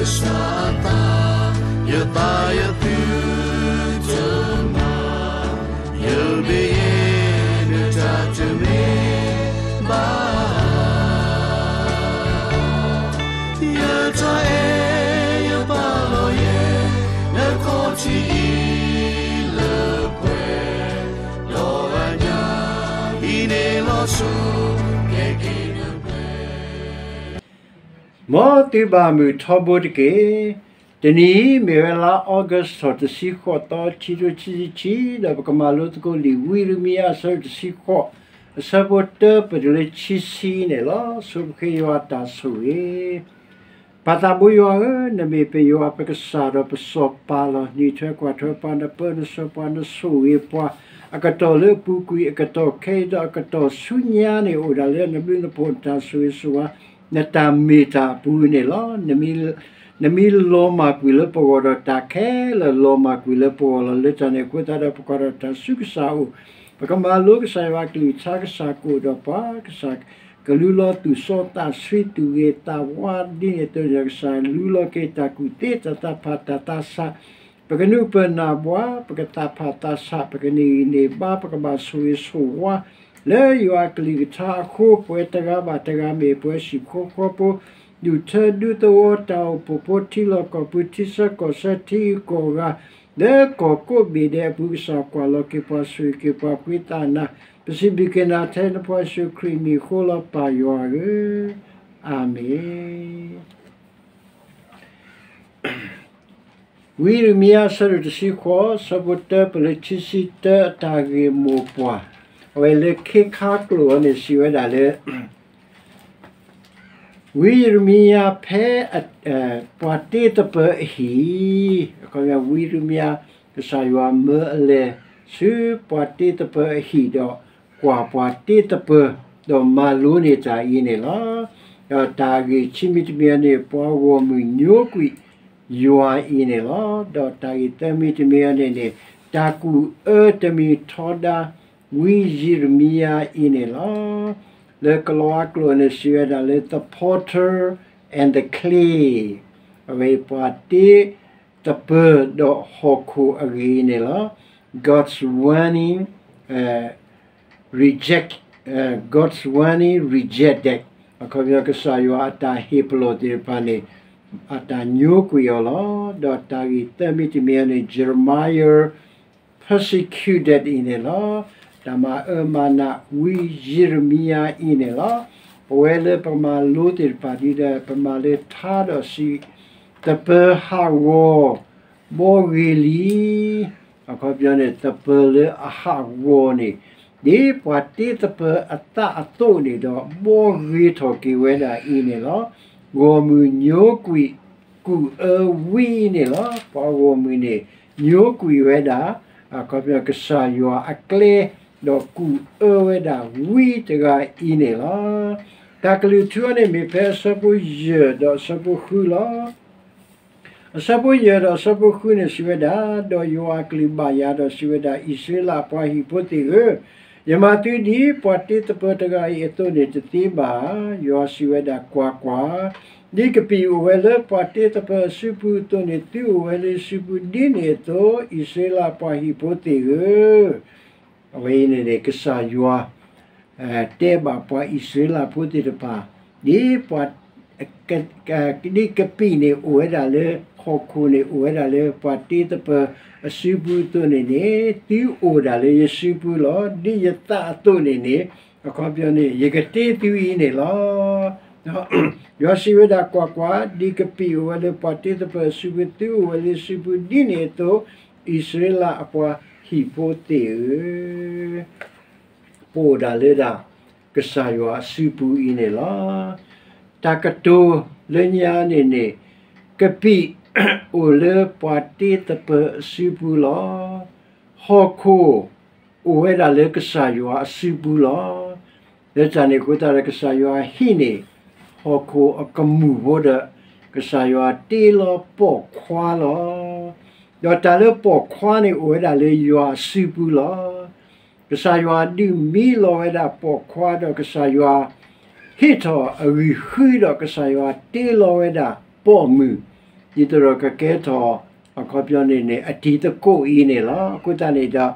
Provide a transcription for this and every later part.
ကစၢ်အသး, ယသးယသုတမၤ, ယဘ့ယဲနတၢ်တမ့ၢ်ဘၣ်. ယတၢ်အဲၣ်ယပာ်လီၤယဲ, နခီၣ်ထံးအံၤလၢပှဲၤ, ဒီးအညၣ်အံၤန့ၣ်လီၤစိၤ, ကဲက့ၤနပှဲၤ မ်သုဘၣ်မုာ်ထီဘိတက့ၢ်. တနံၤအံၤမ့ၢ်ဝဲလါ August ထီၣ်တဆံဃိးသီ ခံကထိခံဆံခံ, ဒီးပကမၤလိသကိးလံာ်ဝံယံးရမံယၤ အဆၢဒိၣ်တဆံဃိး, အဆၢဖိတၢပတုၤလၢခံဆံန့ၣ်လီၤ. ဆိပဃ့ယွၤအတၢ်ဆိၣ်ဂ့ၤ ပၢ်သးဘိယွၤဧၢ, နမ့ၢ်ပယွၤပကစၢ်ဒီးပစီၤပၤလီၤ. နံၤထွဲကွၢ်ထွဲပှၤ, နပၢနဆှၢပှၤ, နဆိၣ်ဂ့ၤပှၤ, အကတီၢ်လၢအပူၤကွံာ်, အကတီၢ်ခဲအံၤဒီးအကတီၢ်ဆူညါန့ၣ် အိၣ်ဒၣ်လၢနဘျုးနဖှိၣ်နတၢ်ဆိၣ်ဂ့ၤဆိၣ်ဝါ, နတၢ်မ့ၢ်တၢ်အပူၤန့ၣ်လီၤ. နမ့ၢ်လီၤမၢ်ကွံာ်လၢပဂီၢ်ဒီးတၢ်ခဲလၢာ်လီၤမၢ်ကွံာ်လၢပဂီၢ်လီၤ. လၢတၢ်န့ၣ်အဃိသတးဒီး ပကွၢ်ဒီးတၢ်ဆူကစၢ်အအိၣ်, ပကမၤလိကစၢ်ယွၤအကလုၢ်ကထါ, ကစၢ်ကအိၣ်ဒီးပှၤ, ကစၢ်ကလူလီၤသူၣ်စီသးဆှံသူၣ်ဂ့ၤသးဝါဒ်န့ၣ်အသိးဒီး ကစၢ်လူလီၤက့ၤတၢ်ကူၣ်သ့တၢ်သးဖးတၢ်သးဆး, ပကနုာ်ပၢၢ်နၢ်ဘှါ, ပကသးဖးသးဆး, ပကန့ၢ်ဂံၢ်န့ၢ်ဘါ, ပကဘၣ်ဆိၣ်ဂ့ၤဆိၣ်ဝါ လၢယွၤအကလုၢ်ကထါအဃိ, ပဝဲတဂၤဘၣ်တဂၤမ့ၢ်ပှၤဟံၣ်ဖိဃီဖိ, ဒူၣ်ထၢဒူသဝီ, တၢ်အိၣ်ဖှိၣ်ဖိ, ထံလီၢ်ကီၢ်ပူၤ, ထံဆၢကီၢ်ဆၢ, ထံဂုၤကီၢ်ဂၤ, လၢကီၢ်ကိးဘ့ၣ်ဒဲးအပူၤ, ကစၢ်ကွၢ်လီၤက့ၤပှၤ, ဆိၣ်ဂ့ၤက့ၤပှၤ, ပဃ့သးနၤ, ပစံးဘျုးက့ၤနၤထဲနဖိယ့ၣ်ၡူးခရံာ်မံၤအဃိလီၤ ပၢ်ယွၤဧၢ, အၤမ့ၣ်. ဝံယံးရမံယၤ အဆၢဒိၣ်တဆံဃိး, အဆၢဖိတၢပတုၤလၢခံဆံတၢ အတၢ်ဂ့ၢ်မိၢ်ပှၢ်, အဝဲလၢခ့ခါကျိာ်အံၤန့ၣ် စံးဝဲဒၣ်လၢ ဝံယံးရမံယၤဖဲ ပှၤတ့သပၢၤအဟံၣ်, အခီပညီ ဝံယံးရမံယၤ ကစၢ်ယွၤမၢအလဲၤဆူပှၤတ့သပၢၤအဟံၣ်ဒီး ကွၢ်ပှၤတ့သပၢၤ ဒီးမၤလိန့ၢ်တၢ်အံၤန့ၣ်လီၤ. ဒီးတၢ်ဂ့ၢ်ခံမံၤတမံၤအံၤန့ၣ် ပှၤဂီၢ်မုၢ်ညိကွံာ်ယွၤအံၤန့ၣ်လီၤ. ဒီးတၢ်ဂ့ၢ်သၢမံၤတမံၤအံၤန့ၣ်န့ၣ် တၢ်ကူၣ်အၢတမံၤထီဒါ ဝံယံးရမံယၤအံၤန့ၣ်လီၤ. လၢကလံးဝါကျိာ်န့ၣ် စံးဝဲဒၣ်လၢ the potter and the clay, အဝဲပှၤတ့သပၢၤဒီးဟီၣ်ခိၣ်အဂ့ၢ်အံၤန့ၣ်လီၤ. God's warning, reject, God's warning rejected, အခီပညီ ကစၢ်ယွၤအတၢ်ဟ့ၣ်ပလီၢ်သ့ၣ်တဖၣ်န့ၣ် အတၢ်ညိကွံာ်အီၤလီၤ. ဒီးတၢ်ဂ့ၢ်သၢမံၤတမံၤအံၤန့ၣ် Jeremiah persecuted အံၤန့ၣ်လီၤ. တၢ်မၤအၢမၤနးဝံယံးရမံယၤအံၤန့ၣ်လီၤ. ပဝဲလၢပမၤလိသ့ၣ်တဖၣ်ဒ်ဒီး ပမၤလၢထါဒီးစံး သပၢၤဟးဂီၤ ဘီဂ့ၤလံ, အခီပညီန့ၣ် သပၢၤလၢအဟးဂီၤန့ၣ် ဒ်ပှၤတ့သပၢၤအသးအသိးန့ၣ်ဒီး ဘီဂ့ၤထီၣ်က့ၤဝဲဒၣ်အံၤန့ၣ်လီၤ. ဂီၢ်မုၢ်ညိကွံာ် ကူၣ်အၢဝံအံၤန့ၣ်လီၤ. ပှၤဂီၢ်မုၢ်န့ၣ် ညိကွံာ်ဝဲဒၣ် အခီပညီ ကစၢ်ယွၤအကျဲ ဒီးကူၣ်အၢဝဲဒၣ်ဝံတဂၤအံၤန့ၣ်လီၤ. တၢ်ကလုၢ်ထူအံၤန့ၣ် မ့ၢ်ဖဲအဆၢဖိယဲၢ်ဒီးအဆၢဖိဃုလီၤ. အဆၢဖိယဲၢ်ဒီးအဆၢဖိဃုန့ၣ်စံးဝဲဒၣ်, ဒီးယွၤအကလုၢ်ဘၣ်ယၤဒီးစံးဝဲဒၣ်, အံၣ်စရ့လးအပှၤဟံၣ်ဖိသ့ၣ်ဧၢ, ယမၤသုဒ်ပှၤတ့သပၢၤတဂၤအံၤအသိးန့ၣ်တသ့ဘၣ်ဧါ. ယွၤစံးဝဲဒၣ်, ကွၢ်ကွၢ်, ဒ်ကပံာ်အိၣ်ဝဲလၢပှၤတ့သပၢၤအစုပူၤအသိးန့ၣ် သုအိၣ်ဝဲလၢစုပူၤဒ်န့ၣ်အသိး, အံၣ်စရ့လးအပှၤဟံၣ်ဖိသ့ၣ်ဧၢ. အဝဲအံၤန့ၣ်န့ၣ် ကစၢ်ယွၤ တဲဘၣ်ပှၤအံၣ်စရ့လးဖိသ့ၣ်တဖၣ်, ဒ်ပှၤ ဒ်ကပံာ်န့ၣ်အိၣ်ဝဲဒၣ်လၢ ဟီၣ်ခိၣ်န့ၣ်အိၣ်ဝဲဒၣ်လၢပှၤတ့သပၢၤအစုပူၤအသိးန့ၣ်န့ၣ်, သုအိၣ်ဒၣ်လၢယစုပူၤလီၤ. ဒ်ယသးအသိးန့ၣ်န့ၣ်, အခီပညီန့ၣ် ယကတ့သုအံၤန့ၣ်လီၤ. ယွၤစံးဝဲဒၣ်, ကွၢ်ကွၢ်, ဒ်ကပံာ်အိၣ်ဝဲလၢပှၤတ့သပၢၤအစုပူၤ, သုအိၣ်ဝဲလၢစုပူၤဒ်န့ၣ်အသိး, အံၣ်စရ့လးအပှၤဟံၣ်ဖိသ့ၣ်ဧၢ. ပအိၣ်ဒၣ်လၢဒၣ် ကစၢ်ယွၤအစုပူၤအံၤန့ၣ်လီၤ. တၢ်ကတိၤလၢညါန့ၣ်န့ၣ်, ကပံာ်အိၣ်လၢပှၤတ့သပၢၤအစုပူၤလီၤ. ဟီၣ်ခိၣ်အိၣ်ဝဲဒၣ်လၢကစၢ်ယွၤအစုပူၤလီၤ. လၢတၢ်န့ၣ်အဃိသတးဒီး ကစၢ်ယွၤဟံးန့ၢ် ဟီၣ်ခိၣ်အကမူၣ်ဖိဒီး ကစၢ်ယွၤတ့လီၤပိာ်ခွါလီၤ. ဒီးတၢ်လၢပိာ်ခွါန့ၣ် အိၣ်ဝဲဒၣ်လၢယွၤအစုပူၤလီၤ. ကစၢ်ယွၤဒုးမံလီၤဝဲဒၣ်ပိာ်ခွါဒီး ကစၢ်ယွၤဟ့ၣ်ထီၣ်အဂံၢ်ဃုဒီး ကစၢ်ယွၤတ့လီၤဝဲဒၣ်ပိာ်မုၣ် ဒ်သိးဒီးကကဲထီၣ် အခီပညီန့ၣ်န့ၣ် အတံၤသကိးအံၤန့ၣ်လီၤ. အဃိသတးန့ၣ်ဒီး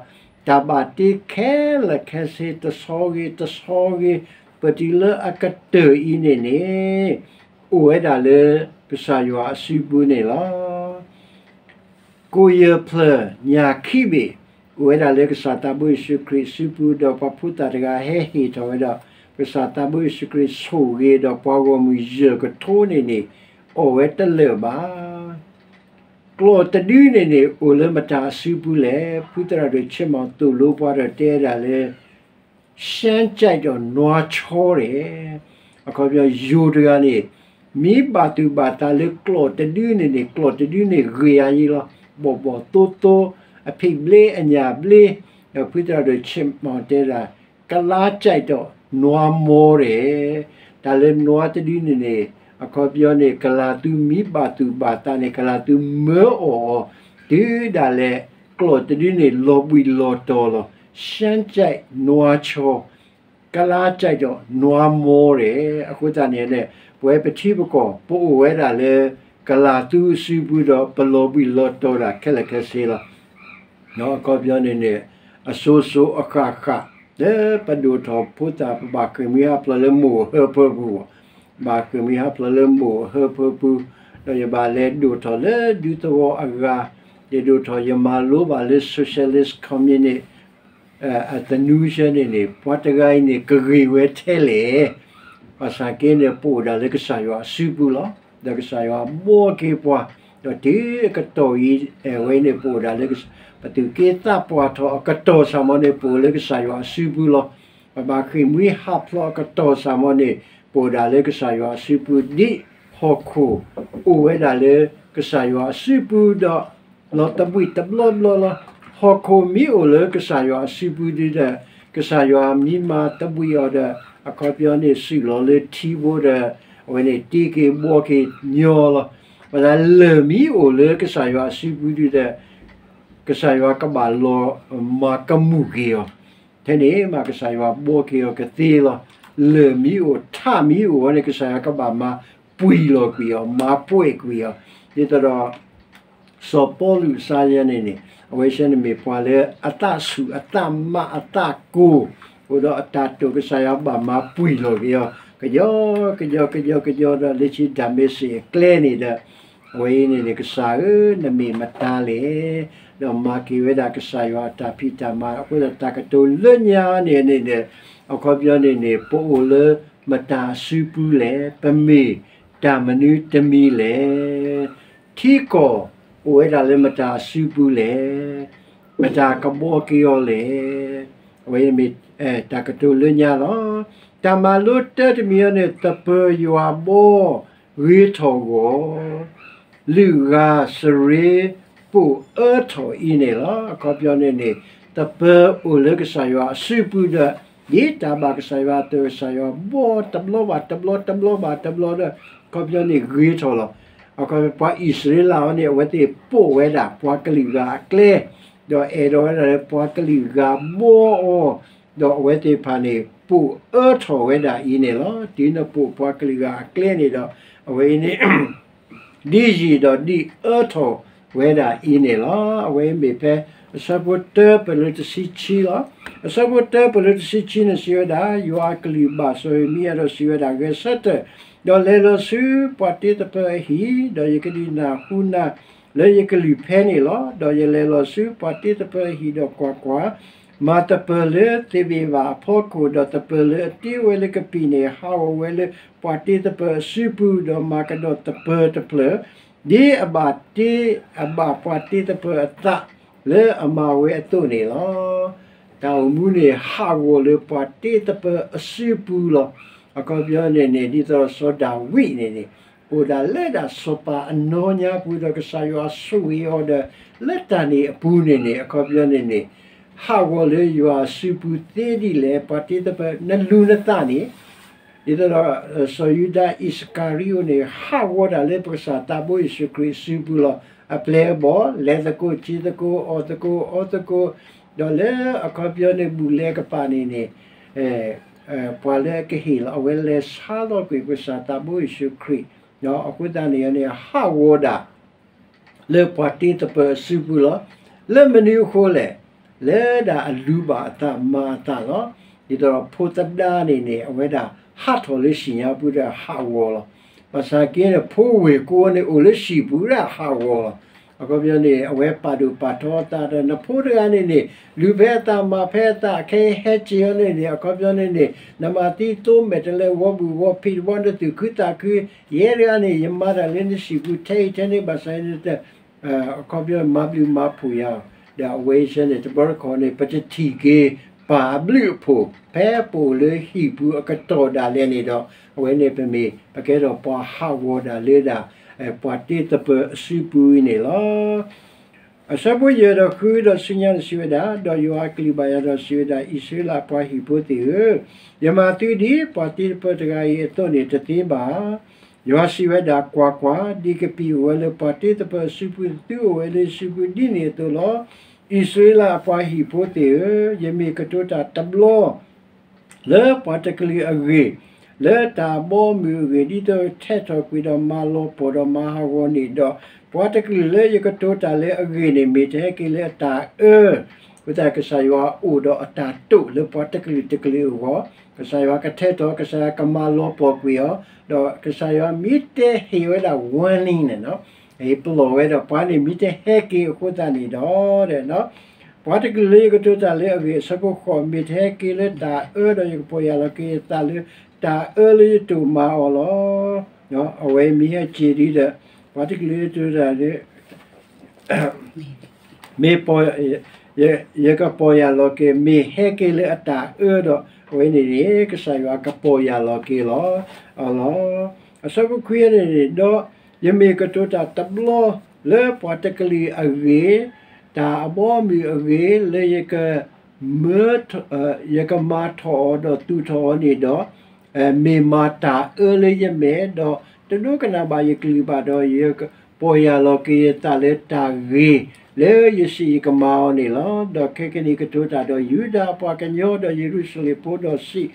တၢ်ဘၣ်တ့ခဲလၢာ်ခဲဆ့ တဆီဂ့ၤတဆီဂ့ၤ ပတုၤလၢအကတၢၢ်အံၤန့ၣ်န့ၣ် အိၣ်ဝဲဒၣ်လၢကစၢ်ယွၤအစုပူၤန့ၣ်လီၤ. ကိၣ်ယဲၢ်ဖျၢၣ်ညၣ်ခံဘ့ၣ် အိၣ်ဝဲဒၣ်လၢကစၢ်သးဘိယ့ၣ်ၡူးခရံာ်အစုပူၤ ဒီးပှၤဖိသၣ်တဂၤဟဲဟ့ၣ်ထီၣ်ဝဲဒီး ကစၢ်သးဘိယ့ၣ်ၡူးခရံာ်ဆိၣ်ဂ့ၤဒီးပှၤဂီၢ်မုၢ်ယဲၢ်ကထိန့ၣ်န့ၣ် အိၣ်ဝဲတလၢာ်ဘၣ်. ကျိာ်တဒုန့ၣ်န့ၣ် အိၣ်လၢမတၤအစုပူၤလဲၣ်. ဖုသရၣ်ဒိၣ်ဆ့မီၤသိၣ်လိပှၤဒီးတဲဒၣ်လၢ ရှမ်းကြိုက်တော့နွားချောတယ် အခီပညီယိၤတဂၤန့ၣ် မ့ၢ်ဘၣ်သူၣ်ဘၣ်သးလၢကျိာ်တဒုန့ၣ်န့ၣ် ကျိာ်တဒုန့ၣ်ဂ့ၤအါယံလီၤ. ဘီၣ်ဘီၣ်သိသိ အဖံးဘျ့ အညၣ်ဘျ့, ဒီးဖုသရၣ်ဒိၣ်ဆ့မီၤတဲဒၣ် ကလါကြိုက်တော့နွားမောတယ် တၢ်လၢနွားတဒုန့ၣ်န့ၣ် အခီပညီန့ၣ် ကလၤသူမ့ၢ်ဘၣ်သူၣ်ဘၣ်သးန့ၣ် ကလၤသူမၢအီၣ်အီၤ တုၤဒၣ်လဲာ်ကျိာ်တဒုန့ၣ် လီၤဘှံးလီၤတီၤလီၤ. ရှမ်းကြိုက်နွားချော ကလါကြိုက်တော့နွားမောတယ် အဃိသတးန့ၣ်န့ၣ် ပဝဲပထံပကီၢ် ပအိၣ်ဝဲဒၣ်လၢ ကလၤသူအစုပူၤဒီး ပလီၤဘှံးလီၤတီၤဒၣ်ခဲလၢာ်ခဲဆ့လီၤ. အခီပညီန့ၣ်န့ၣ် အစိၤစိၤအဃၣ်ဃၣ် လၢပဒိၣ်ထီၣ်ဖိသၣ် ပဘၣ်ဃ့ၢ်မှံဟးဖျိးလၢမိၢ်အဟၢဖၢပူၤဘၣ်, ဘၣ်ဃ့ၢ်မှံဟးဖျိးလၢမိၢ်အဟၢဖၢပူၤ, ဒီးယဘၣ်လဲၤဒိၣ်ထီၣ်လၢဒူသဝီအဂၤ, ယဒိၣ်ထီၣ်ယမၤလိဘၣ်လၢ socialist communist အသနူဆၢန့ၣ်န့ၣ် ပှၤတဂၤအံၤန့ၣ် ကဂ့ၤဝဲထဲလဲၣ်. ဘၣ်ဆၣ်က့န့ၣ် ပအိၣ်ဒၣ်လၢကစၢ်ယွၤအစုပူၤလီၤ. ဒီးကစၢ်ယွၤဘှီက့ၤပှၤ, ဒီးတုၤအကတီၢ်အံၤ အဝဲန့ၣ် ပအိၣ်ဒၣ်လၢ ပသူၣ်က့သးပှၢ်ထီၣ်အကတီၢ်စၢ်မီၢ်န့ၣ် ပအိၣ်လၢကစၢ်ယွၤအစုပူၤလီၤ. ပဘၣ်ဃ့ၢ်မှံဟးဖျိးအကတီၢ်စၢ်မီၢ်န့ၣ် ပအိၣ်ဒၣ်လၢကစၢ်ယွၤအစုပူၤ ဒ်ဟီၣ်ခိၣ်အိၣ်ဝဲဒၣ်လၢကစၢ်ယွၤအစုပူၤဒီး လီၤသဘှံးတဘျီဘျီလီၤ. ဟီၣ်ခိၣ်မ့ၢ်အိၣ်လၢကစၢ်ယွၤအစုပူၤဒုဒီး ကစၢ်ယွၤမ့ၢ်မၤသဘှံးအီၤဒီး အခီပညီန့ၣ် စုၣ်လီၤလၢထံဘိဒီး အဝဲန့ၣ်တ့က့ၤဘှီက့ၤညီလီၤ. ဘၣ်ဆၣ်လၢၢ်မ့ၢ်အိၣ်လၢကစၢ်ယွၤအစုပူၤဒုဒီး ကစၢ်ယွၤကဘၣ်လီၤမၤကမူၣ်က့ၤအီၤ ထဲန့ၣ်မး ကစၢ်ယွၤဘှီက့ၤအီၤကသ့လီၤ. လၢၢ်မ့ၢ်အိၣ် ထးမ့ၢ်အိၣ်ဝဲန့ၣ် ကစၢ်ယွၤကဘၣ်မၤပှံၢ်လီၤကွံာ်အီၤ မၤပှဲၢ်ကွံာ်အီၤ. ဒ်သိးဒီး စီၤပီလူးအစါယဲန့ၣ်န့ၣ် အဝဲဆဲန့ၣ်မ့ၢ်ပှၤလၢအသးဆူၣ်အသးမးအသးကိၢ် အိၣ်ဒီးအတၢ်တိာ် ကစၢ်ယွၤဘၣ်မၤပှံၢ်လီၤက့ၤအီၤ ကယီကယီကယီကယီဒီး လၢခံဒၤမ့းစ့းအကျဲန့ၣ်ဒီး အဝဲအံၤန့ၣ်န့ၣ် ကစၢ်ဧၢ နမ့ၢ်မတၤလဲၣ်. ဒီးမၤက့ၤဝဲဒၣ်ကစၢ်ယွၤအတၢ်ဖံးတၢ်မၤ အဃိသတးတၢ်ကတိၤလၢညါန့ၣ်န့ၣ်ဒီး အခီပညီန့ၣ်န့ၣ် ပအိၣ်လၢမတၤအစုပူၤလဲၣ်, ပမ့ၢ်တၢ်မနုၤတမံၤလဲၣ်. ထံကီၢ်အိၣ်ဝဲဒၣ်လၢမတၤအစုပူၤလဲၣ်, မတၤကဘှီက့ၤအီၤလဲၣ်. အဝဲမ့ၢ် တၢ်ကတိၤလၢညါလီၤ. တၢ်မၤလိတၢတမံၤအံၤန့ၣ် သပၢၤယွၤဘှီဂ့ၤထီၣ်ဂီၢ် လုၢ်ဂၤစရ့ ပိာ်အၢထီၣ်အံၤန့ၣ်လီၤ. အခီပညီန့ၣ်န့ၣ် သပၢၤအိၣ်လၢကစၢ်ယွၤအစုပူၤဒီး ဒ်တၢ်ဘၣ်ကစၢ်ယွၤအသိး ကစၢ်ယွၤဘှီတဘျီဘၣ်တဘျီ တဘျီဘၣ်တဘျီဒီး အခီပညီန့ၣ်ဂ့ၤထီၣ်လီၤ. အခီပညီပှၤအံၣ်စရ့လးအံၤန့ၣ် အဝဲသ့ၣ်ပိာ်ဝဲဒၣ်ပှၤကလုာ်ဂၤအကျဲ ဒီးအဲၣ်ဒိးဝဲဒၣ်လၢပှၤကလုာ်ဂၤဘှီအီၤ, ဒီးအဝဲသ့ၣ်တဖၣ်န့ၣ် ပိာ်အၢထီၣ်ဝဲဒၣ်အံၤန့ၣ်လီၤ. တုၤနပိာ်ပှၤကလုာ်ဂၤအကျဲန့ၣ်ဒီး အဝဲအံၤန့ၣ် ဒ်ယံာ်ဒီးဒ်အၢထီၣ်ဝဲဒၣ်အံၤန့ၣ်လီၤ. အဝဲမ့ၢ်ဖဲ အဆၢဖိတၢပလၢတဆံခံလီၤ. အဆၢဖိတၢပလၢတဆံခံန့ၣ်စံးဝဲဒၣ်, ယွၤအကလုၢ်ဘၣ်စီၤယံးရမံယၤဒီးစံးဝဲဒၣ်, ဂဲၤဆၢထၢၣ်, ဒီးလဲၤလီၤဆူပှၤတ့သပၢၤအဟံၣ်, ဒီးယကဒုးနၢ်ဟူနၤလၢယကလုၢ်ဖဲန့ၣ်လီၤ. ဒီးယလဲၤလီၤဆူပှၤတ့သပၢၤအဟံၣ်ဒီးကွၢ်ကွၢ်, မၤသပၢၤလၢသ့ၣ်ဘ့ၣ်ဘၣ်အဖီခိၣ်, ဒီးသပၢၤလၢအတ့ဝဲလၢကပံာ်န့ၣ် ဟးဂီၤဝဲလၢပှၤတ့သပၢၤအစုပူၤ, ဒီးမၤကဒီးသပၢၤတဖျၢၣ်, ဒ်အဘၣ်တ့အဘၣ်ပှၤတ့သပၢၤအသး လၢအမၤဝဲအသိးန့ၣ်လီၤ. တၢ်အိၣ်မူန့ၣ် ဟးဂီၤလၢပှၤတ့သပၢၤအစုပူၤလီၤ. အခီပညီန့ၣ်န့ၣ် ဒ်သိးစီၤဒၤဝံးန့ၣ်န့ၣ် အိၣ်ဒၣ်လၢဒၣ်စီၤပၤအနီၢ်ညါပူၤဒီး ကစၢ်ယွၤဆိၣ်ဂ့ၤအီၤဒီး လၢတၢ်န့ၣ်အပူၤန့ၣ်န့ၣ် အခီပညီန့ၣ်န့ၣ် ဟးဂီၤလၢယွၤအစုပူၤသ့ဒ်လဲၣ်, ပှၤတ့သပၢၤ နလူၤနသးန့ၣ် ဒ်သိးဒီး စီၤယူဒၤအံၣ်စကၤရံအိၣ်န့ၣ် ဟးဂီၤဒၣ်လၢပကစၢ်သးဘိယ့ၣ်ၡူးခရံာ်အစုပူၤလီၤ. အပျဲၢ်အဘီၣ် လဲၤသကိး က့ၤသကိး အီၣ်သကိး အီသကိး, ဒီးလၢအခီပညီန့ၣ် ဘူၣ်လဲၤကပၤန့ၣ်န့ၣ် ပှၤလၢအကဟ့ၣ်လီၤ အဝဲလဲၤဆါလီၤကွံာ်ပကစၢ်သးဘိယ့ၣ်ၡူးခရံာ်, အဃိသတးန့ၣ်န့ၣ် ဟးဂီၤဒၣ် လၢပှၤတ့သပၢၤအစုပူၤလီၤ. လၢမနုၤအဃိလဲၣ်, လၢဒၣ်အလူၤဘၣ်အသးမၤအသးလီၤ. ဒ်သိးဒီးဖိသဒါန့ၣ်န့ၣ် အဝဲဒၣ်ဟးထီၣ်လၢဟံၣ်ညါပူၤဒီးဟးဂီၤလီၤ. ဘၣ်ဆၣ်က့န့ၣ် ဖိဝ့ၢ်ကိန့ၣ်အိၣ်လၢဟံၣ်ပူၤဒၣ်ဟးဂီၤလီၤ. အခီပညီန့ၣ် အဝဲပာ်ဒိၣ်ပာ်ထီအသးဒီး နဖိတဂၤန့ၣ်န့ၣ် လူၤဖဲအသးမၤဖဲအသး ခဲအံၤဟဲက့ၤအီၤန့ၣ်န့ၣ် အခီပညီန့ၣ်န့ၣ် နမၤသံသိမဲာ်တလဲ ဝီဘူၣ်ဝီဖံးတဘီ နသူၣ်ခုသးခု ယဲတဂၤန့ၣ် ယမၤတၢ်လၢနဟံၣ်ပူၤထဲအံၤထဲန့ၣ် ဘၣ်ဆၣ်န့ၣ် အခီပညီမၤဘျုးမၤဖှိၣ်ယၤ, ဒီးအဝဲအံၤန့ၣ် တဘျီတခီၣ်န့ၣ် ပတထံၣ်က့ၤပၢ်အဘျုးအဖှိၣ် ဖဲပအိၣ်လၢဟံၣ်ပူၤအကတီၢ်ဒၣ်လဲာ်န့ၣ်ဒီး အဝဲန့ၣ်ပမ့ၢ် ပကဲထီၣ်ပှၤဟးဂီၤဒၣ်လၢဒၣ် ပှၤတ့သပၢၤအစုပူၤအံၤန့ၣ်လီၤ. အဆၢဖိယဲၢ်ဒီးဃုဒီးဆူညါန့ၣ်စံးဝဲဒၣ်, ဒီးယွၤအကလုၢ်ဘၣ်ယၤဒီးစံးဝဲဒၣ်, အံၣ်စရ့လးအပှၤဟံၣ်ဖိသ့ၣ်ဧၢ, ယမၤသုဒ်ပှၤတ့သပၢၤတဂၤအံၤအသိးန့ၣ်တသ့ဘၣ်. ယွၤစံးဝဲဒၣ်, ကွၢ်ကွၢ်, ဒ်ကပံာ်အိၣ်ဝဲလၢပှၤတ့သပၢၤအစုပူၤ သုအိၣ်ဝဲလၢစုပူၤဒ်န့ၣ်အသိးလီၤ. အံၣ်စရ့လးအပှၤဟံၣ်ဖိသ့ၣ်ဧၢ, ယမ့ၢ်ကတိၤတၢ်တဘျီ လၢပှၤတကလုာ်အဂ့ၢ်, လၢတၢ်အဘီအမုၢ်အဂ့ၢ်, ဒ်သိးထဲးထီၣ်ကွံာ်ဒီးမၤလီၤပှီၢ်ဒီးမၤဟးဂီၤန့ၣ်ဒီး, ပှၤတကလုာ်လၢယကတိၤတၢ်လၢအဂ့ၢ်န့ၣ် မ့ၢ်တဟဲက့ၤလၢအတၢ်အၢ, အဃိသတးကစၢ်ယွၤအိၣ်ဒီးအတၢ်တိာ်လၢပှၤတကလုာ်တကလုာ်အဂီၢ်, ကစၢ်ယွၤကထဲးထီၣ် ကစၢ်ယွၤကမၤလီၤပှီၢ်ကွံာ်အီၤ, ဒီးကစၢ်ယွၤမ့ၢ်တဲဟ့ၣ်ဝဲဒၣ် warning န့ၣ် ဟ့ၣ်ပလီၢ်ဝဲဒီးပှၤန့ၣ် မ့ၢ်တဟဲက့ၤအဃိသတးန့ၣ်ဒီး ပှၤတကလုာ်လၢယကတိၤတၢ်လၢအဂ့ၢ် အဆၢဖိဃိး မ့ၢ်တဟဲက့ၤလၢတၢ်အၢဒီး ယကပီၢ်ယၢ်လီၤက့ၤယသးလၢတၢ်အၢလၢယတိာ်မၤအီၤလီၤ. အဝဲမ့ၢ်ဟဲက့ၤဒ်ဒီး ပှၤတကလုာ်လၢယကတိၤတၢ်လၢ မ့ၢ် ယကပီၢ်ယၢ်လီၤက့ၤ မ့ၢ်ဟဲက့ၤလၢအတၢ်အၢဒီး အဝဲန့ၣ်န့ၣ် ကစၢ်ယွၤကပီၢ်ယၢ်လီၤက့ၤလီၤ အီၤလီၤ. အဆၢဖိခွံန့ၣ်န့ၣ်ဒီး ယမ့ၢ်ကတိၤတၢ်တဘျီ လၢပှၤတကလုာ်အဂ့ၢ်, တၢ်အဘီအမုၢ်အဂ့ၢ် လၢယကမၤထီၣ်အီၤဒီးသူၣ်ထီၣ်အီၤန့ၣ်ဒီး မ့ၢ်မၤတၢ်အၢလၢယမဲာ်, ဒီးတဒိကနၣ်ဘၣ်ယကလုၢ်ဘၣ်ဒီး ယကပီၢ်ယၢ်လီၤက့ၤယသးလၢတၢ်ဂ့ၤ လၢယစံးယကမၤအီၤန့ၣ်လီၤ. ဒီးခဲကနံၣ်အံၤကတိၤတၢ်ဒီးယူဒၤအပှၤကညီ ဒီးယရူၤၡလ့ၣ်ဖိဒီးစံး,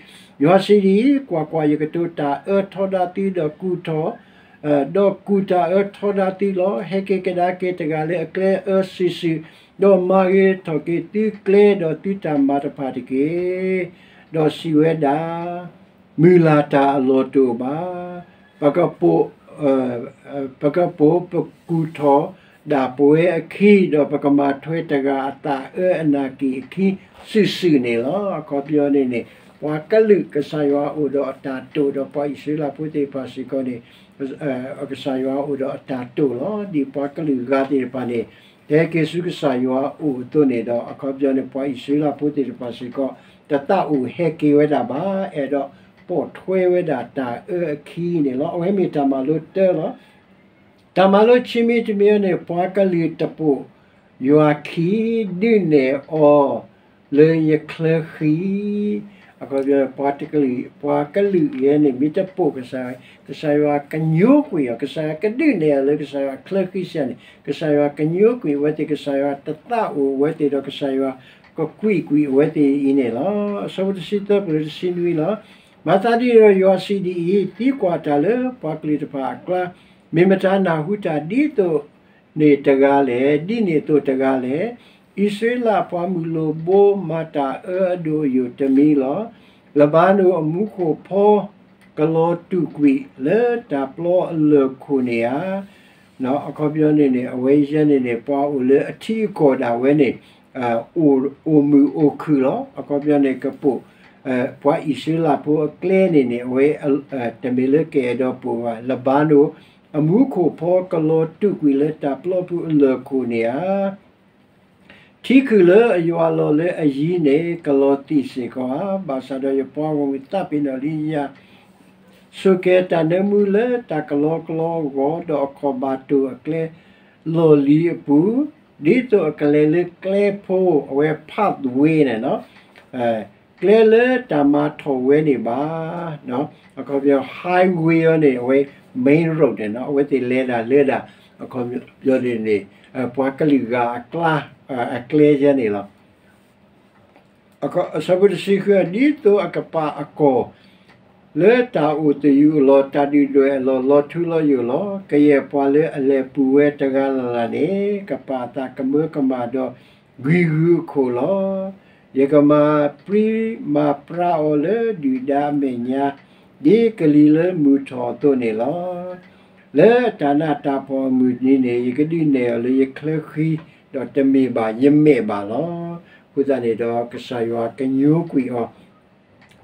ယွၤစံးဒ်အံၤ, ကွၢ်ကွၢ်, ယကတိၤတၢ်အၢထီဒါသုဒီးကူၣ်ထီၣ် ဒီးကူၣ်တၢ်အၢထီဒါသုလီၤ. ဟဲက့ၤကဒါက့ၤတဂၤလၢအကျဲအၢစုာ်စုာ်, ဒီးမၤဂ့ၤထီၣ်က့ၤသုကျဲဒီးသုတၢ်မၤတဖၣ်တက့ၢ်. ဒီးစံးဝဲဒၣ်, မုၢ်လၢ်တၢ်အလီၢ်တအိၣ်ဘၣ်. ပကပိာ်, ပကပိာ်ပကူၣ်ထီၣ်ဒၣ်ပဝဲအခံ, ဒီးပကမၤထွဲတဂၤအသးအၢအနာ်က့ၣ်အခံ စုာ်စုာ်န့ၣ်လီၤ. အခီပညီန့ၣ်န့ၣ် ပှၤကလုာ်ကစၢ်ယွၤအိၣ်ဒီးအတၢ်တိာ်ဒီးပှၤအံၣ်စရ့လးဖိသ့ၣ်တဖၣ်စ့ၢ်ကီးန့ၣ် ကစၢ်ယွၤအိၣ်ဒီးအတၢ်တိာ်လီၤ. ဒ်ပှၤကလုာ်ဂၤသ့ၣ်တဖၣ်န့ၣ် တဟဲက့ၤဆူကစၢ်ယွၤအအိၣ်အသိးန့ၣ်ဒီး အခီပညီန့ၣ် ပှၤအံၣ်စရ့လးဖိသ့ၣ်တဖၣ်စ့ၢ်ကီး တသးအိၣ်ဟဲက့ၤဝဲဒၣ်ဘၣ်, အဲၣ်ဒိးပိာ်ထွဲဝဲဒၣ်တၢ်အၢအခံန့ၣ်လီၤ. အဝဲမ့ၢ်တၢ်မၤလိတၢလီၤ. တၢ်မၤလိခံမံၤတမံၤန့ၣ် ပှၤကလုာ်တပိာ်ယွၤခံ ဒုးနဲၣ်အီၤလၢယချၢဃံ, အခီပညီ ပှၤတကလုာ်, ပှၤကလုာ်ယဲန့ၣ် မ့ၢ်တပိာ်ကစၢ်, ကစၢ်ယွၤကညိကွံာ်အီၤ, ကစၢ်ယွၤကဒုးနဲၣ်အီၤလၢကစၢ်ယွၤချၢဃံစ့ၢ်န့ၣ် ကစၢ်ယွၤကညိကွံာ်အဝဲသ့ၣ်, ကစၢ်ယွၤတသးအိၣ်အဝဲသ့ၣ်ဒီး ကစၢ်ယွၤကကွံာ်ကွံာ်အဝဲသ့ၣ်အံၤန့ၣ်လီၤ. အဆၢဖိတဆံသၢပှဲၤလၢတဆံနွံလီၤ. မၤသးဒ်န့ၣ်ဒီးယွၤစံးဒ်အံၤ, သံကွၢ်တၢ်လၢပှၤကလုာ်တဖၣ်အကျါ, မ့ၢ်မတၤနၢ်ဟူတၢ်ဒ်သိး န့ၣ်တဂၤလဲၣ်, ဒ်န့ၣ်အသိးတဂၤလဲၣ်. အံၣ်စရ့လးအပှၤမုၢ်လိာ်ဘိမၤတၢ်အၢအဒိၣ်အယိာ်တမံၤလီၤ. လဘါနိၣ်အမူခိၣ်ဖီကလီၤတူာ်ကွံာ်လၢတၢ်ပျီအလၢၢ်ခိၣ်န့ၣ်ဧါ. အခီပညီန့ၣ်န့ၣ် အဝဲယဲန့ၣ်န့ၣ် ပှၤအိၣ်လၢအထံအကီၢ်ဒၣ်ဝဲန့ၣ် အိၣ်မုာ်အိၣ်ခုၣ်လီၤ. အခီပညီန့ၣ် ကပိာ် ပှၤအံၣ်စရ့လးဖိအကျဲန့ၣ်န့ၣ် အဝဲ တမ့ၢ်လၢကအဲၣ်ဒိးပိာ်ဘၣ်. လဘါနိၣ်အမူခိၣ်ဖီကလီၤတူာ်ကွံာ်လၢတၢ်ပျီပူၤအလၢၢ်ခိၣ်န့ၣ်ဧါ. ထံခုၣ်လၢအယွၤလီၤလၢအယံၤန့ၣ် ကလီၤသံၣ်စ့ၢ်ကီးဧါ. ဘၣ်ဆၣ်ဒီးယပှၤဂီၢ်မုၢ်သးပ့ၤနီၣ်လံယၤ ဆိၣ်ကဲၤတၢ်နၢမူလၢတၢ်ကလီကလီအဂီၢ်, ဒီးအခီၣ်ဘၣ်တိၢ်အကျဲလီၢ်လံၤအပူၤ, ဒ်သိးအကလဲၤလၢကျဲဖိ, အဝဲ pathway န့ၣ် ကျဲလၢတၢ်မၤထီၣ်ဝဲန့ၣ်ဘၣ်. အခီပညီ highway အီၤန့ၣ် အဝဲ main road န့ၣ် အဝဲသ့ၣ်လဲၤဒၣ်လၢဒၣ် အခီပညီန့ၣ် ပှၤကလုာ်ဂၤအကျါ အကျဲယဲန့ၣ်လီၤ. အဆၢဖိတဆံဃု ဒ်သိးအကပာ်အကီၢ် လၢတၢ်အိၣ်သယုၢ်အလီၢ်, တၢ်ဒုၣ်ဒွဲၣ်အလီၢ်, လီၤထူလီၤယိာ်လီၤ. ကယဲၢ်ပှၤလၢအလဲၤပူၤဝဲတဂၤလၢ်လၢ်န့ၣ် ကပာ်အသးကမၢကမၣ်ဒီးဂံၢ်ဂုာ်အခိၣ်လီၤ. ယကမၤပြံမၤပြါအီၤလၢဒုၣ်ဒါအမဲာ်ညါ, ဒ်ကလံၤလၢမုၢ်ထီၣ်အသိးန့ၣ်လီၤ. လၢတၢ်နးတၢ်ဖှီၣ်အမုၢ်နံၤန့ၣ် ယကဒုးနဲၣ်အီၤလၢယချၢဃံ, ဒီးတမ့ၢ်ဘၣ်ယမဲာ်ဘၣ်လီၤ. အဃိသတးန့ၣ်ဒီး ကစၢ်ယွၤကညိကွံာ်အီၤ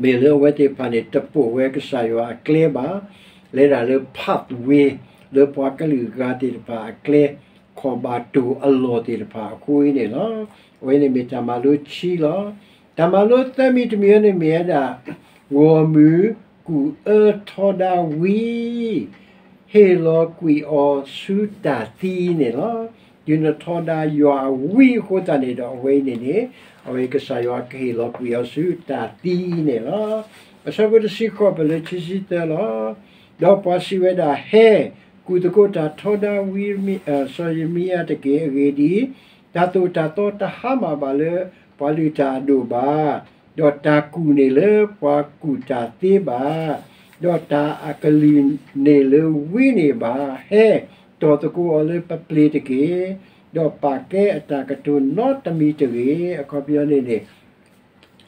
မ့ၢ်လၢအဝဲသ့ၣ်တဖၣ်န့ၣ် တပိာ်ဝဲကစၢ်ယွၤအကျဲဘၣ်, လဲၤဒၣ်လၢ pathway လၢပှၤကလုာ်ဂၤသ့ၣ်တဖၣ်အကျဲ, ခီၣ်ဘၣ်တိၢ်အလီၢ်သ့ၣ်တဖၣ်အဃိအံၤန့ၣ်လီၤ. အဝဲန့ၣ်မ့ၢ်တၢ်မၤလိခံလီၤ. တၢ်မၤလိသၢမံၤတမံၤအံၤန့ၣ်မ့ၢ်ဝဲဒၣ် ဂီၢ်မုၢ်ကူၣ်အၢထီဒါဝံ ဟ့ၣ်လီၤကွံာ်အီၤဆူတၢ်သံန့ၣ်လီၤ. တုၤနထီဒါယွၤအဝံအဃိသတးန့ၣ်ဒီး အဝဲအံၤန့ၣ်န့ၣ် အဝဲကစၢ်ယွၤကဟ့ၣ်လီၤကွံာ်အီၤဆူတၢ်သံအံၤန့ၣ်လီၤ. အဆၢဖိတဆံဃိး ပလၢခံဆံသၢလီၤ. ဒီးပှၤစံးဝဲဒၣ်, ဟဲ, ကူၣ်သကိးတၢ်ထီဒါဝံ စီၤယံးရမံယၤတက့ၢ်. အဂ့ၢ်ဒ်အံၤ, တၢ်သိၣ်တၢ်သီတဟါမၢ်ဘၣ်လၢပှၤလုၢ်တၢ်အဒိၣ်ဘၣ်, ဒီးတၢ်ကူၣ်န့ၣ်လၢပှၤကူၣ်တၢ်သ့ဘၣ်, ဒီးတၢ်အကလုၢ်န့ၣ်လၢဝံန့ၣ်ဘၣ်. ဟဲ, တီၢ်သကိးအီၤလၢပပျ့ၤတက့ၢ်, ဒီးပာ်ကဲအတၢ်ကတိၤနီတမံၤတဂ့ၤ. အခီပညီန့ၣ်န့ၣ်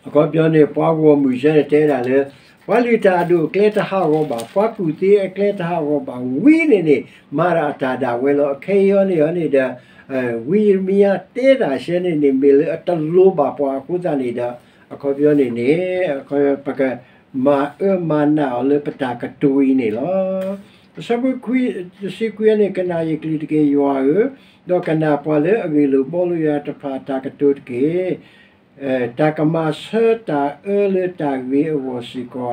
အခီပညီန့ၣ် ပှၤဂီၢ်မုၢ်စဲန့ၣ်တဲဒၣ်လၢ ပှၤလုၢ်တၢ်အဒိၣ်အကျဲတဟးဂီၤဘၣ်, ပှၤကူၣ်သ့အကျဲတဟးဂီၤဘၣ်, ဝံန့ၣ်န့ၣ် မၤဒၣ်အတၢ်ဒၣ်ဝဲလီၤ. အခဲအံၤအီၤန့ၣ်အီၤန့ၣ်ဒီး ဝံယံးရမံယၤတဲတၢ်စဲန့ၣ်န့ၣ် မ့ၢ်လၢအတလိၤဘၣ်ပှၤအဃိသတးန့ၣ်ဒီး အခီပညီန့ၣ်န့ၣ် ပကမၤအၢမၤနးအီၤလၢပတၢ်ကတိၤအံၤန့ၣ်လီၤ. အဆၢဖိတဆံခွံန့ၣ် ကနၣ်ယကလုၢ်တက့ၢ် ယွၤဧၢ, ဒီးကနၣ်ပှၤလၢအဂ့ၢ်လိာ်ဘှီလိာ်ယွၤတဖၣ်အတၢ်ကတိၤတက့ၢ်. တၢ်ကမၤဆၢတၢ်အၢလၢတၢ်ဂ့ၤအဂီၢ်စ့ၢ်ကီးဧါ.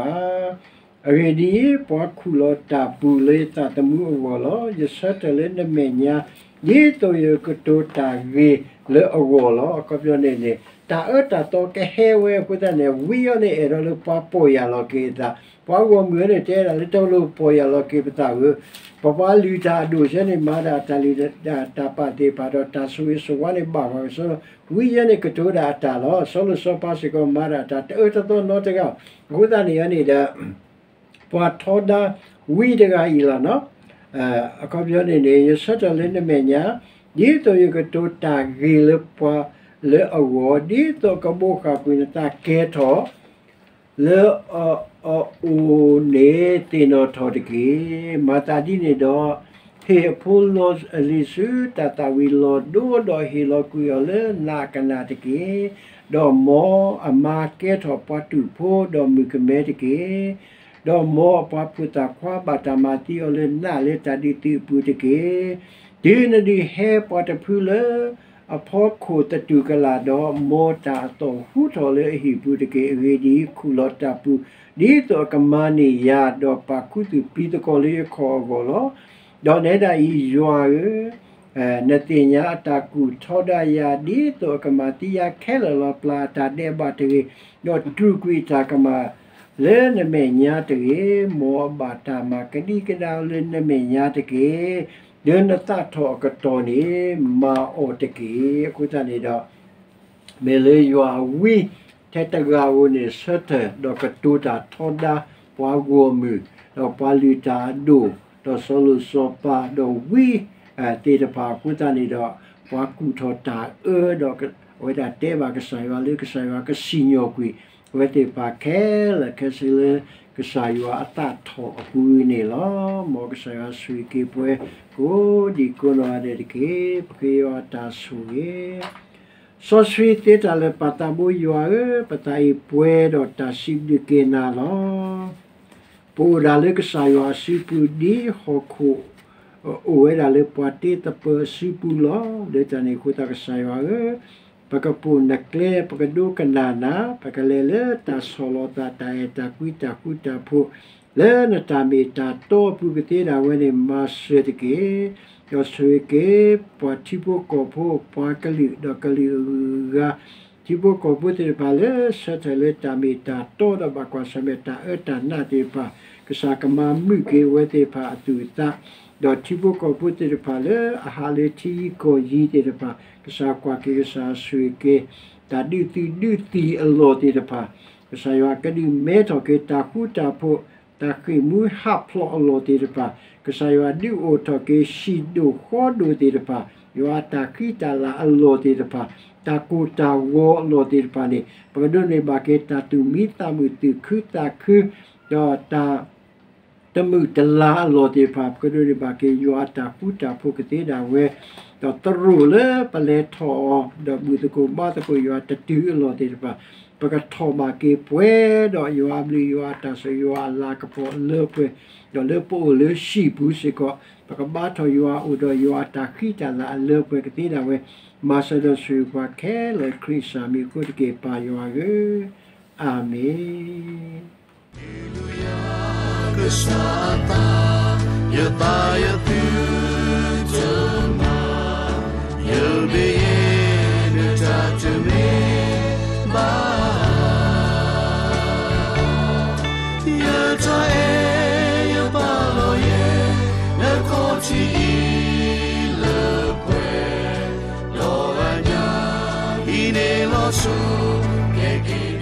အဂ့ၢ်ဒ်အံၤ, ပှၤခူၣ်လီၤတၢ်ပူၤလၢယသးသမူအဂီၢ်လီၤ. ယဆၢထၢၣ်လၢနမဲာ်ညါ, ဒ်သိးယကတိၤတၢ်ဂ့ၤလၢအဂီၢ်လီၤ. အခီပညီန့ၣ်န့ၣ် တၢ်အၢတၢ်သီကဟဲဝဲအဃိသတးန့ၣ် ဝံအီၤန့ၣ်အဲၣ်ဒိးလၢပှၤပီၢ်ယၢ်လီၤက့ၤအသး, ပှၤဂီၢ်မုၢ်အီၤန့ၣ်တဲဒၣ်လၢတလိၣ်ပီၢ်ယၢ်လီၤက့ၤပသးဧၢ, ပပှၤလုၢ်တၢ်အဒိၣ်စဲန့ၣ် မၤဒၣ်တၢ်လုၢ်တၢ်ပာ်သ့ၣ်တဖၣ်ဒီးတၢ်ဆိၣ်ဂ့ၤဆိၣ်ဝါန့ၣ်ဘၣ်ပှၤကစီဒီ, ဝံယဲန့ၣ်ကတိၤဒၣ်အတၢ်လီၤ. စီၤလိၤစီၤပၤစ့ၢ်ကီးမၤဒၣ်တၢ်တအၢတသီနီတဂၤ, အဃိသတးန့ၣ်အီၤန့ၣ်ဒီး ပှၤထီဒါဝံတဂၤအံၤလီၤ. အခီပညီန့ၣ်န့ၣ် ယဆၢထၢၣ်လၢနမဲာ်ညါ, ဒ်သိးယကတိၤတၢ်ဂ့ၤလၢပှၤလၢအဂီၢ်, ဒ်သိးကဘိးဃၣ်ကွံာ်နသးကဲထီၣ် လၢအအိၣ်န့ၣ်သ့ၣ်နီၣ်ထီၣ်တက့ၢ်. မၤသးဒ်န့ၣ်ဒီး, ဟ့ၣ်အဖိလီၤအလံၤဆူတၢ်သၣ်ဝံၤလီၤဒိ ဒီးဟ့ၣ်လီၤကွံာ်အီၤလၢနးအကနၣ်တက့ၢ်. ဒီးမ်အမါကဲထီၣ်ပှၤတူာ်ဖိဒီးမုၣ်ကမဲတက့ၢ်. ဒီးမ်အပှၤဖိသၣ်ခွါဘၣ်တၢ်မၤသံအီၤလၢနးလၢတၢ်ဒုးသုးအပူၤတက့ၢ်. တုၤနဒုးဟဲပှၤတဖုလၢ အဖီခိၣ်သတူၢ်ကလာ်ဒီး, မ်တၢ်အသီၣ်ဟူထီၣ်လၢအဟံၣ်ပူၤတက့ၢ်. အဂ့ၢ်ဒ်အံၤ, ခူၣ်လီၤတၢ်ပူၤ ဒ်သိးအကမၤန့ၢ်ယၤ, ဒီးပာ်ခူသူၣ်ပံသကိးလၢယခီၣ်အဂီၢ်လီၤ. ဒီးနဲဒၣ်အံၤ, ယွၤဧၢ, နသ့ၣ်ညါအတၢ်ကူၣ်ထီဒါယၤ, ဒ်သိးအကမၤသံယၤခဲလၢာ်လီၤ. ပျၢ်အတၢ်ဒဲးဘးတဂ့ၤ, ဒီးတြူာ်ကွံာ်အတၢ်ကမၣ်လၢနမဲာ်ညါတဂ့ၤ. မ်အဘၣ်တၢ်မၤကဒံကဒါလၢနမဲာ်ညါတက့ၢ်. လၢနသးထီၣ်အကတီၢ်န့ၣ် မၤအီၤတက့ၢ်. အဃိသတးန့ၣ်ဒီး မ့ၢ်လၢယွၤအဝံထဲတဂၤဧိၤန့ၣ် ဆၢထၢၣ်ဒီးကတိၤတၢ်ထီဒါပှၤဂီၢ်မုၢ်, ဒီးပှၤလုၢ်တၢ်အဒိၣ်, ဒီးစီၤလိၤစီၤပၤ, ဒီးဝံသ့ၣ်တဖၣ်အဃိသတးန့ၣ်ဒီး ပှၤကူၣ်ထီၣ်တၢ်အၢဒီး အဝဲဒၣ်တဲဘၣ်ကစၢ်ယွၤလၢကစၢ်ယွၤကစံၣ်ညီၣ်ကွံာ် အဝဲသ့ၣ်တဖၣ်ခဲလၢာ်ခဲဆ့လၢ ကစၢ်ယွၤအသးထီၣ်အပူၤန့ၣ်လီၤ. မ်ကစၢ်ယွၤဆိၣ်ဂ့ၤက့ၤပှၤ ကိးဒံကိးနီၢ်ဂၤဒဲးတက့ၢ်. ပဃ့ယွၤတၢ်ဆိၣ်ဂ့ၤ စီဆှံသ့တၢ်လၢာ်ပာ်သးဘိယွၤဧၢ, ပသးအံၤပှဲၤဒီးတၢ်စံးဘျုးက့ၤနၤလီၤ. ပအိၣ်ဒၣ်လၢကစၢ်ယွၤအစုပူၤ ဒ်ဟီၣ်ခိၣ် အိၣ်ဝဲဒၣ်လၢပှၤတ့သပၢၤအစုပူၤလီၤ. လၢတၢ်န့ၣ်အဃိသတးကစၢ်ယွၤဧၢ, ပကပိာ်နကျဲ, ပကဒိကနၣ်နၤ, ပကလဲၤလၢတၢ်ဆီၣ်လီၤသး တၢ်အဲၣ်တၢ်ကွံတၢ်ဃူတၢ်ဖိး လၢနတၢ်မ့ၢ်တၢ်တီအပူၤကသ့ဒၣ်ဝဲန့ၣ် မၤစၢၤတက့ၢ်. ဒီးဆိၣ်ဂ့ၤက့ၤ ပှၤထံဖိကီၢ်ဖိ, ပှၤကလုာ်ဒီးကလုာ်အဂၤ, ထံဖိကီၢ်ဖိသ့ၣ်တဖၣ်လၢဆၢထၢၣ်လၢတၢ်မ့ၢ်တၢ်တီဒီးဘၣ်ကွၢ်ဆၢၣ်မဲာ်တၢ်အၢတၢ်နးသ့ၣ်တဖၣ်, ကစၢ်ကမၤမုာ်က့ၤအဝဲသ့ၣ်တဖၣ်အသူၣ်အသး, ဒီးထံဖိကီၢ်ဖိသ့ၣ်တဖၣ်လၢအဟးလၢထံယံၤကီၢ်ယံၤသ့ၣ်တဖၣ်, ကစၢ်ကွၢ်က့ၤ ကစၢ်ဆိၣ်ဂ့ၤက့ၤ တၢ်ဒုးသုးဒုးသံၣ်အလီၢ်သ့ၣ်တဖၣ်, ကစၢ်ယွၤကဒုးမဲထီၣ်က့ၤတၢ်ဃူတၢ်ဖိး တၢ်ဃ့ၢ်မှံဟးဖျိးအလီၢ်သ့ၣ်တဖၣ်, ကစၢ်ယွၤဒုးအိၣ်ထီၣ်က့ၤဟံၣ်ဒိၣ်ဃီဒိၣ်သ့ၣ်တဖၣ်, ယွၤအတၢ်ဃံတၢ်လၤအလီၢ်သ့ၣ်တဖၣ်, တၢ်ကိၢ်တၢ်ဂီၤအလီၢ်သ့ၣ်တဖၣ်န့ၣ် ပကဒိးန့ၢ်ဘၣ်က့ၤတၢ်သူၣ်မံသးမုာ်သူၣ်ခုသးခု, ဒီးတၢ် တမုာ်တလၤအလီၢ်သ့ၣ်တဖၣ် ပကဒိးန့ၢ်ဘၣ်က့ၤယွၤအတၢ်ဃူတၢ်ဖိးကသ့ဒၣ်ဝဲ, ဒီးသရိာ်လၢပလဲၤထီၣ်အီၤ ဒီးဘူၣ်သကိးဘါသကိးယွၤတတုၤအလီၢ်သ့ၣ်တဖၣ် ပကထီၣ်ဘၣ်က့ၤပှဲၤဒီးယွၤအဘျုးယွၤအတၢ်ဆိၣ်ဂ့ၤ ယွၤအလၤကပီၤအလၢပှဲၤ, ဒီးလၢပအိၣ်လၢဟံၣ်ပူၤစ့ၢ်ကီး ပကဘါထီၣ်ယွၤအိၣ်ဒီးယွၤအတၢ်ဃံတၢ်လၤအလၢပှဲၤကသ့ဒၣ်ဝဲ, မၤစၢၤဒီးဆိၣ်ဂ့ၤပှၤခဲလၢာ်ခရံာ်စၢ်မံၤအဃိတက့ၢ် ပၢ်ယွၤဧၢ, အၤမ့ၣ်. Hallelujah, ကစၢ်အသး, ယသးယသုတမၤ, ယမ့ၢ်ယဲ နတၢ်တမ့ၢ်ဘၣ်ဧါ. ယတၢ်အဲၣ်ယပာ်လီၤယဲ နခီၣ်ထံးအံၤလၢပှဲၤ, ဒီးအညၣ် ဟံးန့ၢ်လီၤဆူကဲက့ၤ